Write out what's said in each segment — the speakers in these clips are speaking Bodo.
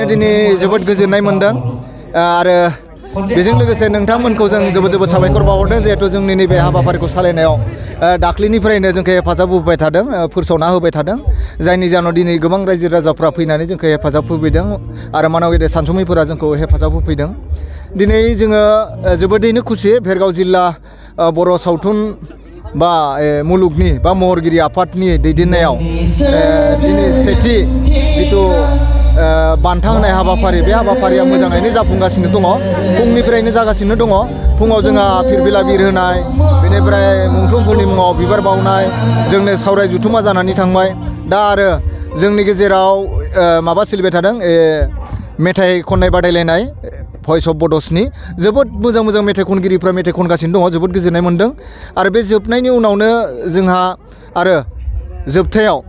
दिनै जोबोद गोजोननाय मोनदों आरो बेजों लोगोसे नोंथांमोनखौ जों जोबोद साबायखर बावहरदों जिहेतु जोंनि नैबे हाबाफारिखौ सालायनायाव दाख्लैनिफ्रायनो जोंखौ हेफाजाब होबाय थादों फोसावना होबाय थादों जायनि जाहोनाव दिनै गोबां रायजो राजाफ्रा फैनानै जोंखौ हेफाजाब होफैदों आरो मानाव गेदेर सानसुमैफोरा जोंखौ हेफाजाब होफैदों दिनै जोङो जोबोदैनो खुसि भेरगाव जिल्ला बर' सावथुन बा मुलुगनि बा महरगिरि आफादनि दैदेननायाव दिनै सेथि जिथु बान्था होनाय हाबाफारि बे हाबाफारिया मोजाङैनो जाफुंगासिनो दङ फुंनिफ्रायनो जागासिनो दङ फुङाव जोंहा फिरफिला बिर होनाय बेनिफ्राय मुंख्लंफोरनि मुङाव बिबार बावनाय जोंनो सावराय जुथुमा जानानै थांबाय दा आरो जोंनि गेजेराव माबा सोलिबाय थादों मेथाइ खननाय बादायलायनाय भइस अफ बड'सनि जोबोद मोजां मेथाइ खनगिरिफ्रा मेथाइ खनगासिनो दङ जोबोद गोजोननाय मोन्दों आरो बे जोबनायनि उनावनो जोंहा आरो जोबथायाव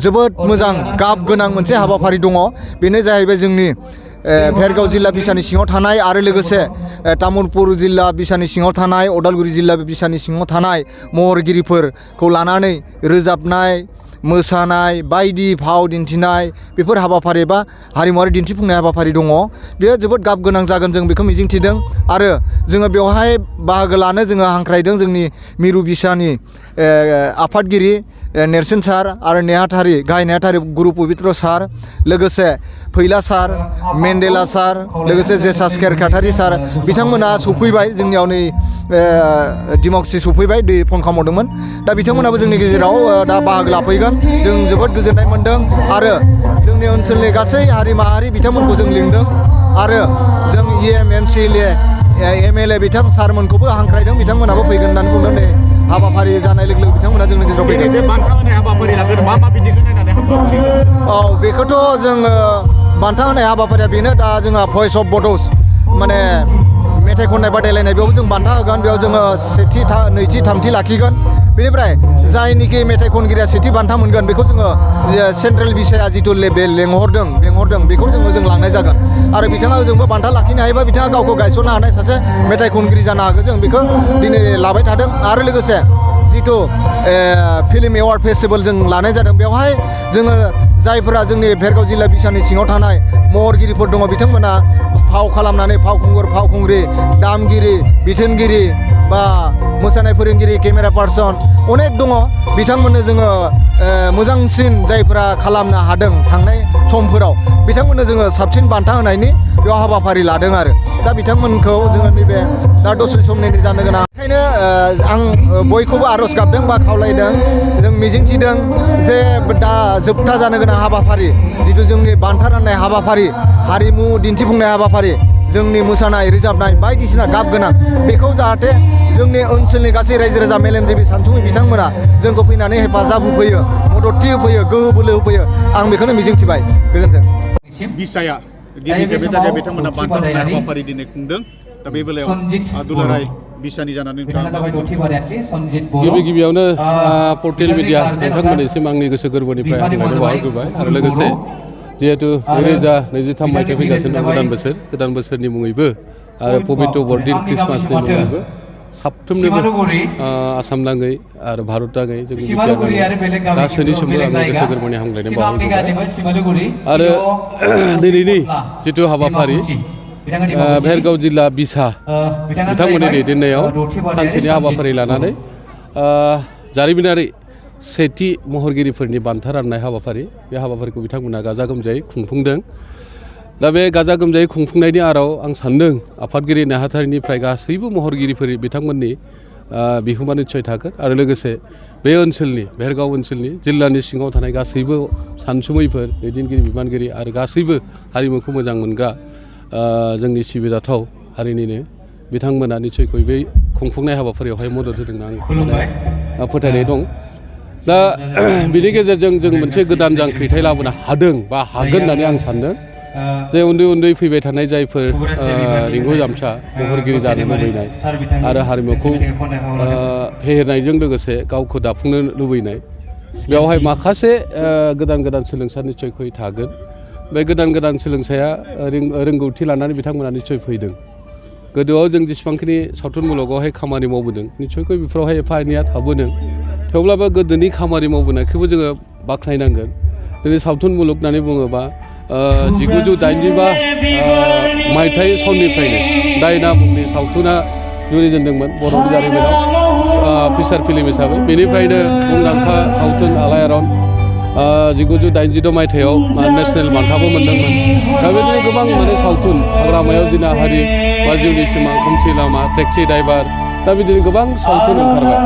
जोबोद मोजां गाब गोनां मोनसे हाबाफारि दङ बेनो जाहैबाय जोंनि भेरगाव जिल्ला बिसानि सिङाव थानाय आरो लोगोसे तामुलपुर जिल्ला बिसानि सिङाव थानाय उदालगुरि जिल्ला बिसानि सिङाव थानाय महरगिरिफोरखौ लानानै रोजाबनाय मोसानाय बायदि फाव दिन्थिनाय बेफोर हाबाफारि बा हारिमुवारि दिन्थिफुंनाय हाबाफारि दङ बेयो जोबोद गाब गोनां जागोन जों बेखौ मिजिंथिदों आरो जोङो बेवहाय बाहागो लानो जोङो हांख्रायदों जोंनि मिरु बिसानि आफादगिरि नेरसोन सार आरो नेहाथारि गाहाय नेहाथारि गुरु पबित्र सार लोगोसे फैला सार मेन्डेला सार लोगोसे जेसास केरकाटारि सार बिथांमोना सफैबाय जोंनियाव नै डिमाकुसि सफैबाय दै फन खालामहरदोंमोन दा बिथांमोनाबो जोंनि गेजेराव दा बाहागो लाफैगोन जों जोबोद गोजोननाय मोन्दों आरो जोंनि ओनसोलनि गासै हारि माहारि बिथांमोनखौ जों लिंदों आरो जों MCLA MLA बिथां सारमोनखौबो हांख्रायदों बिथांमोनाबो फैगोन होननानै बुंदों नै हाबाफारि जानाय लोगो लोगो बिथांमोना जोंनि गेजेराव फैदों बे बान्था होनाय हाबाफारि लागोन मा बिदिखौ नायनानै हाबाफारि औ बेखौथ' जोङो बान्था होनाय हाबाफारिया बेनो दा जोंहा भइस अफ बड'स माने मेथाइ खननाय बादायलायनाय बेयाव जों बान्था होगोन बेयाव जोङो सेथि नैथि थामथि लाखिगोन बेनिफ्राय जायनिखि मेथाइ खनगिरिया सेथि बान्था मोनगोन बेखौ जोङो सेन्ट्रेल बिसाया जिथु लेभेल लेंहरदों बेखौ जों लांनाय जागोन आरो बिथाङा जोंबो बान्था लाखिनो हायोबा बिथाङा गावखौ गायसननो हानाय सासे मेथाइ खनगिरि जानो हागोन जों बेखौ दिनै लाबाय थादों आरो लोगोसे जिथु फिल्म एवार्ड फेस्टिभेल जों लानाय जादों बेवहाय जोङो जायफोरा जोंनि भेरगाव जिल्ला बिसानि सिङाव थानाय महरगिरिफोर दङ बिथांमोना फाव खालामनानै फावखुंगुर फावखुंग्रि दामगिरि बिथोनगिरि बा मोसानाय फोरोंगिरि केमेरा पार्सन अनेक दङ बिथांमोननो जोङो मोजांसिन जायफोरा खालामनो हादों थांनाय समफोराव बिथांमोननो जोङो साबसिन बान्था होनायनि बेयाव हाबाफारि लादों आरो दा बिथांमोनखौ जोङो नैबे दा दसे समनि जानो गोनां ओंखायनो आं बयखौबो आर'ज गाबदों बा खावलायदों जों मिजिंथिदों जे दा जोबथा जानो गोनां हाबाफारि जिथु जोंनि बान्था राननाय हाबाफारि हारिमु दिन्थिफुंनाय हाबाफारि जोंनि मोसानाय रोजाबनाय बायदिसिना गाब गोनां बेखौ जाहाथे जोंनि ओनसोलनि गासै रायजो राजा मेलेमजिबि सानसुमै बिथांमोना जोंखौ फैनानै हेफाजाब होफैयो मददथि होफैयो गोहो बोलो होफैयो आं बेखौनो मिजिंथिबाय गोजोन्थों बिसाया दिनै बे थाखाय बिथांमोना बान्था होनाय हाबाफारि दिनै खुंदों दा बे बेलायाव दुलाराय बिसानि जानानै गिबियावनो पर्टेल मिडिया नोंथांमोननिसिम आंनि गोसो गोरबोनिफ्राय हामलायनाय बावहरग्रोबाय आरो लोगोसे जिहेतु 2020 मायथाइ फैगासिनो गोदान बोसोरनि मुङैबो आरो पबित्र बरदिन ख्रिस्टमासनि मुङैबो साफ्रोमनोबो आसाम नाङै आरो भारत नाङै जोंनि गासैनिसिमबो आंनि गोसो गोरबोनि हामलायनाय बावहरग्रोबाय आरो दिनैनि जिथु हाबाफारि भेरगाव जिल्ला बिसा बिथांमोननि दैदेननायाव सानसेनि हाबाफारि लानानै जारिमिनारि सेथि महरगिरिफोरनि बान्था राननाय हाबाफारि बे हाबाफारिखौ बिथांमोना गाजा गोमजायै खुंफुंदों दा बे गाजा गोमजायै खुंफुंनायनि आराव आं सान्दों आफादगिरि नेहाथारिनिफ्राय गासैबो महरगिरिफोर बिथांमोननि बिहोमा निस्सय थागोन आरो लोगोसे बे ओनसोलनि भेरगाव ओनसोलनि जिल्लानि सिङाव थानाय गासैबो सानसुमैफोर दैदेनगिरि बिबानगिरि आरो गासैबो हारिमुखौ मोजां मोनग्रा जोंनि सिबिजाथाव हारिनिनो बिथांमोना निस्सयকৈ बे खुंफुंनाय हाबाफारियावहाय मदद होदों आं फोथायनाय दं दा बिनि गेजेरजों जों मोनसे गोदान जांख्रिथाय लाबोनो हादों बा हागोन होननानै आं सान्दों जे उन्दै फैबाय थानाय जायफोर रिंगु जामसा महरगिरि जानो लुबैनाय आरो हारिमुखौ फेहेरनायजों लोगोसे गावखौ दाफुंनो लुबैनाय बेवहाय माखासे गोदान सोलोंसा निस्सयকৈ थागोन बे गोदान सोलोंसाया रोंगौथि लानानै बिथांमोना निस्सय फैदों गोदोआव जों जेसेबांखिनि सावथुन मुलुगावहाय खामानि मावबोदों निस्सयকৈ बेफोरावहाय एफा एनैया थाबोदों थेवब्लाबो गोदोनि खामानि मावबोनायखौबो जोङो बाख्नायनांगोन दिनै सावथुन मुलुग होननानै बुङोबा 1985 मायथाइ सननिफ्रायनो दायना मुंनि सावथुना जुरिजेनदोंमोन बर'नि जारिमिनाव फिसार फिल्म हिसाबै बेनिफ्रायनो मुंदांखा सावथुन आलायारन 1986 मायथाइयाव नेशनेल बान्थाबो मोनदोंमोन दा बेबायदिनो गोबां माने सावथुन हाग्रामायाव जिनाहारि बा जिउनि सिमां खोमसि लामा टेक्सि ड्राइभार दा बिदिनो गोबां सावथुन ओंखारबाय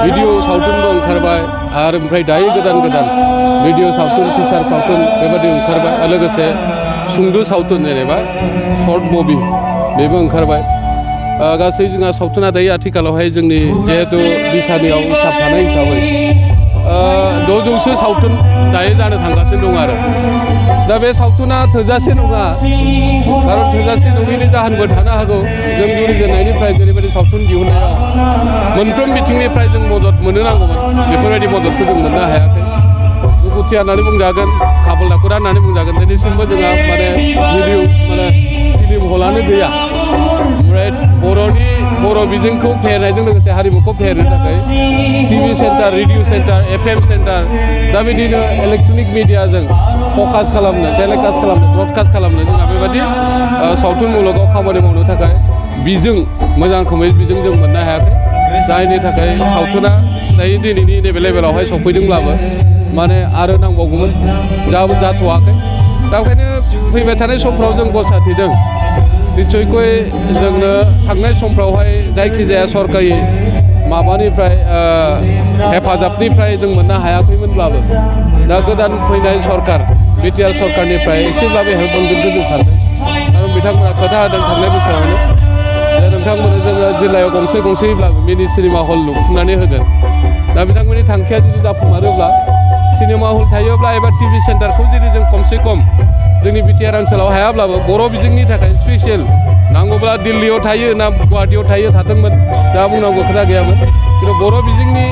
भिडिअ सावथुनबो ओंखारबाय आरो ओमफ्राय दायो गोदान भिडिअ सावथुन फिसार सावथुन बेबायदि ओंखारबाय आरो लोगोसे सुंद' सावथुन जेनेबा शर्ट मुभि बेबो ओंखारबाय गासै जोंहा सावथुना दायो आथिखालावहाय जोंनि जिहेतु बिसानियाव हिसाब थानाय हिसाबै 600सो सावथुन दायो जानो थांगासिनो दं आरो दा बे सावथुना थोजासे नङा खारन थोजासे नङैनि जाहोनबो थानो हागौ जों जुरिजेननायनिफ्राय जेरैबायदि सावथुन दिहुननायाव मोनफ्रोम बिथिंनिफ्राय जों मदद मोननो नांगौमोन बेफोरबायदि मददखौ जों मोननो हायाखै दुखुथिया होननानै बुंजागोन खाफाल दाखुरा होननानै बुंजागोन दिनैसिमबो जोंहा माने भिडिअ माने फिल्म हलानो गैया ओमफ्राय बर' बिजोंखौ फेहेरनायजों लोगोसे हारिमुखौ फेहेरनो थाखाय TV centre radio centre FM centre दा बिदिनो इलेक्ट्रनिक मिडियाजों फकास खालामनो टेलिकास्ट खालामनो ब्रडकास्ट खालामनो जोंहा बेबायदि सावथुन मुलुगाव खामानि मावनो थाखाय बिजों मोजां रोखोमै बिजों जों मोननो हायाखै जायनि थाखाय सावथुना दायो दिनैनि नैबे लेभेलावहाय सफैदोंब्लाबो माने आरो नांबावगौमोन जाथ'वाखै दा ओंखायनो फैबाय थानाय समफ्राव जों गसा थिदों निस्सयকৈ जोंनो थांनाय समफ्रावहाय जायखिजाया सरकारि माबानिफ्राय हेफाजाबनिफ्राय जों मोननो हायाखैमोनब्लाबो दा गोदान फैनाय सरकार बिटिआर सरकारनिफ्राय एसेब्लाबो हेल्प मोनगोनखौ जों सानदों आरो बिथांमोना खोथा होदों थांनाय बोसोरावनो नोंथांमोननो जोङो जिल्लायाव गंसेब्लाबो मिनि सिनेमा हल लुफुंनानै होगोन दा बिथांमोननि थांखिया जुदि जाफुंमारोब्ला सिनेमा हल थायोब्ला एबा टिभि सेन्टारखौ जुदि जों खमसे खम जोंनि बिटिआर ओनसोलाव हायाब्लाबो बर' बिजोंनि थाखाय स्पेसियेल नांगौब्ला दिल्लीयाव थायो ना गुवाहाटीयाव थायो थाथोंमोन दा बुंनांगौ खोथा गैयामोन खिन्थु बर' बिजोंनि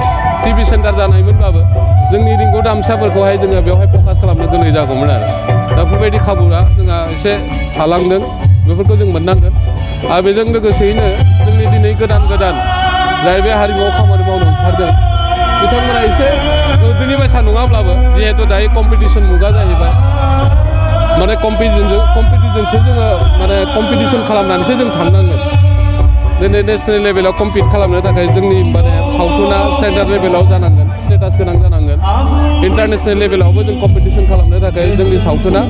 टिभि सेन्टार जानायमोनब्लाबो जोंनि रिंगौ दामसाफोरखौहाय जोङो बेवहाय फकास खालामनो गोरलै जागौमोन आरो दा बेफोरबायदि खाबुआ जोंहा एसे थालांदों बेफोरखौ जों मोननांगोन आरो बेजों लोगोसेयैनो जोंनि दिनै गोदान जाय बे हारिमुआव खामानि मावनो ओंखारदों बिथांमोना एसे गोदोनि बायसा नङाब्लाबो जिहेतु दायो कम्पिटिसन मुगा जाहैबाय माने कम्पिटिसनसो जोङो माने कम्पिटिसन खालामनानैसो जों थांनांगोन दिनै नेसनेल लेभेलाव कम्पिट खालामनो थाखाय जोंनि माने सावथुना स्टेन्डार्ड लेभेलाव जानांगोन स्टेटास गोनां जानांगोन इन्टारनेसनेल लेभेलावबो जों कम्पिटिसन खालामनो थाखाय जोंनि सावथुना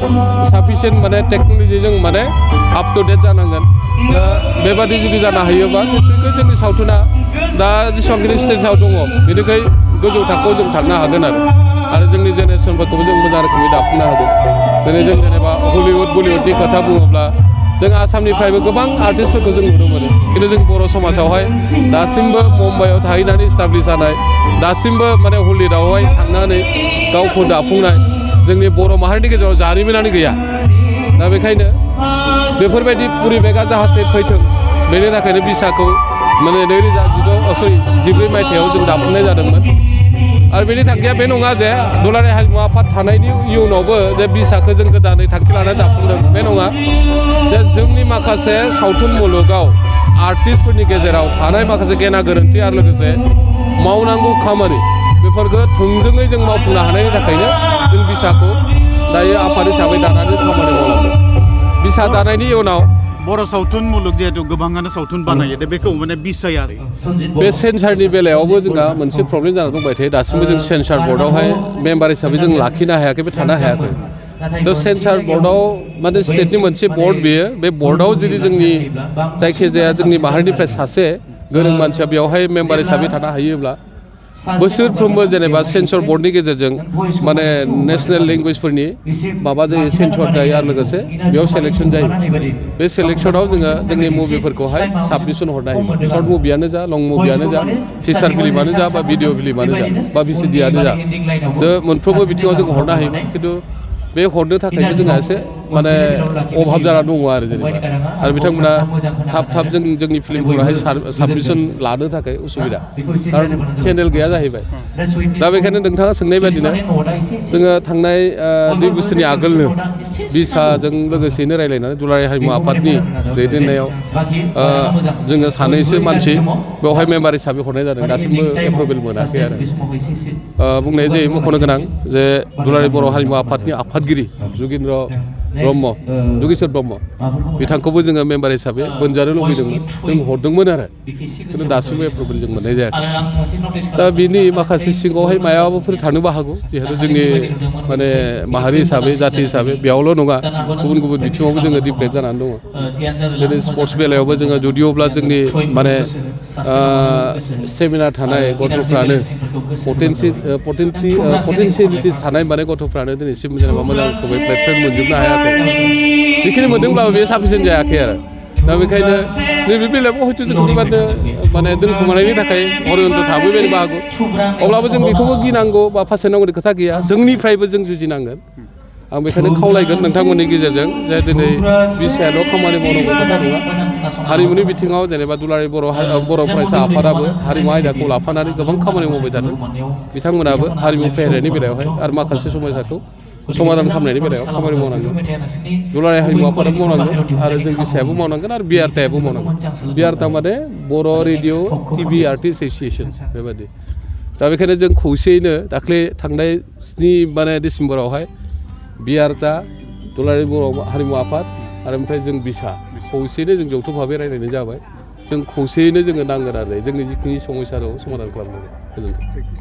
साफिसियेन्ट माने टेक्न'लजिजों माने आप टु डेट जानांगोन दा बेबादि जुदि जानो हायोबा निश्चयকৈ जोंनि सावथुना दा जेसेबांखिनि स्टेजआव दङ बेनिफ्राय गोजौ थाखोआव जों थांनो हागोन आरो जोंनि जेनेरेसनफोरखौबो जों मोजां रोखोमै दाफुंनो हागोन दिनै जों जेनेबा हलिउड बलिउडनि खोथा बुङोब्ला जों आसामनिफ्रायबो गोबां आर्टिस्टफोरखौ जों नुनो मोनो खिन्थु जों बर' समाजावहाय दासिमबो मुम्बाइआव थाहैनानै इस्टाब्लिस जानाय दासिमबो माने हलिउडआवहाय थांनानै गावखौ दाफुंनाय जोंनि बर' माहारिनि गेजेराव जारिमिनानो गैया दा बेखायनो बेफोरबायदि परिबेगा जाहाथे फैथों बेनि थाखायनो बिसाखौ माने 2014 मायथाइयाव जों दाफुंनाय जादोंमोन आरो बेनि थांखिया बे नङा जे दुलाराय हारिमु आफाद थानायनि इयुनावबो जे बिसाखौ जों गोदानै थांखि लानानै दाफुंदों बे नङा जे जोंनि माखासे सावथुन मुलुगाव आर्टिस्टफोरनि गेजेराव थानाय माखासे गेना गोरोन्थि आरो लोगोसे मावनांगौ खामानि बेफोरखौ थोंजोङै जों मावफुंनो हानायनि थाखायनो जों बिसाखौ दायो आफाद हिसाबै दानानै खामानि मावलांदों बिसा दानायनि उनाव बर' सावथुन मुलुग जिहेतु गोबाङानो सावथुन बानायो दा बेखौ माने बिसाया बे सेन्सारनि बेलायावबो जोंहा मोनसे प्रब्लेम जानानै दंबाय थायो दासिमबो जों सेन्सार बर्डआवहाय मेम्बार हिसाबै जों लाखिनो हायाखै बे थानो हायाखै थ' सेन्सार बर्डआव माने स्टेटनि मोनसे बर्ड बेयो बे बर्डआव जुदि जोंनि जायखिजाया जोंनि माहारिनिफ्राय सासे गोरों मानसिया बेवहाय मेम्बार हिसाबै थानो हायोब्ला बोसोरफ्रोमबो जेनेबा सेन्सर बर्डनि गेजेरजों माने नेसनेल लेंगुवेजफोरनि माबा जायो सेन्सर जायो आरो लोगोसे बेयाव सेलेक्सन जायो बे सेलेक्सनाव जोङो जोंनि मुभिफोरखौहाय साबमिसन हरनो हायो सर्ट मुभियानो जा लं मुभियानो जा टिचार फिल्मानो जा बा भिडिअ फिल्मानो जा बा VCDआनो जा मोनफ्रोमबो बिथिङाव जों हरनो हायोमोन खिन्थु बे हरनो थाखायबो जोंहा एसे माने अभाब जाना दङ आरो जेनेबा आरो बिथांमोना थाब जोंनि फिल्मफोरावहाय साबमिसन लानो थाखाय उसुबिदा खारन चेनेल गैया जाहैबाय दा बेखायनो नोंथाङा सोंनाय बायदिनो जोङो थांनाय 2 बोसोरनि आगोलनो बिसाजों लोगोसेनो रायलायनानै दुलाराय हारिमु आफादनि दैदेननायाव जोङो सानैसो मानसि बेवहाय मेम्बार हिसाबै हरनाय जादों दासिमबो एप्रुभेल मोनाखै आरो बुंनाय जायो मख'नो गोनां जे दुलाराय बर' हारिमु आफादनि आफादगिरि जुगेन्द्र ब्रह्म जुगेश्वर ब्रह्म बिथांखौबो जोङो मेम्बार हिसाबै बोनजानो लुबैदोंमोन जों हरदोंमोन आरो खिन्थु दासिमबो एप्रुभेल जों मोननाय जायाखै दा बिनि माखासे सिङावहाय मायाबाफोर थानोबो हागौ जिहेतु जोंनि माने माहारि हिसाबै जाथि हिसाबै बेयावल' नङा गुबुन गुबुन बिथिङावबो जोङो डिप्रेट जानानै दङ दिनै स्पर्ट्स बेलायावबो जोङो जुदिअब्ला जोंनि माने स्टेमिना थानाय गथ'फ्रानो पटेनसियेलिटिस थानाय माने गथ'फ्रानो दिनैसिम जेनेबा मोजां रोखोमै प्लेटफर्म मोनजोबनो हायाखै जिखिनि मोनदोंब्लाबो बेयो साफिसियेन्ट जायाखै आरो दा बेखायनो नैबे बेलायावबो हयथ' जों बेबायदिनो माने दोनखोमानायनि थाखाय हरियन्त्र थाबोबायनोबो हागौ अब्लाबो जों बेखौबो गिनांगौ बा फासायनांगौनि खोथा गैया जोंनिफ्रायबो जों जुजिनांगोन आं बेखायनो खावलायगोन नोंथांमोननि गेजेरजों जे दिनै बिसायाल' खामानि मावनांगौ खोथा नङा हारिमुनि बिथिङाव जेनेबा दुलाराय बर' फरायसा आफादाबो हारिमु आयदाखौ लाफानानै गोबां खामानि मावबाय थादों बिथांमोनाबो हारिमु फेहेरनायनि बेलायावहाय आरो माखासे समयसाखौ समाधान खालामनायनि बेलायाव खामानि मावनांगोन दुलाराय हारिमु आफादाबो मावनांगोन आरो जों बिसायाबो मावनांगोन आरो बिआरटिआबो मावनांगोन बिआरटा माने बर' रेडिअ टिभि आर्टिस्ट एस'सियेसन बेबायदि दा बेखायनो जों खौसेयैनो दाख्लै थांनाय 7 माने डिसेम्बरावहाय बिआरटा दुलाराय बर' हारिमु आफाद आरो ओमफ्राय जों बिसा खौसेयैनो जों जौथ' भाबै रायज्लायनाय जाबाय जों खौसेयैनो जोङो नांगोन आरो जोंनि जिखिनि समयसा दं समाधान खालामनांगोन गोजोन्थों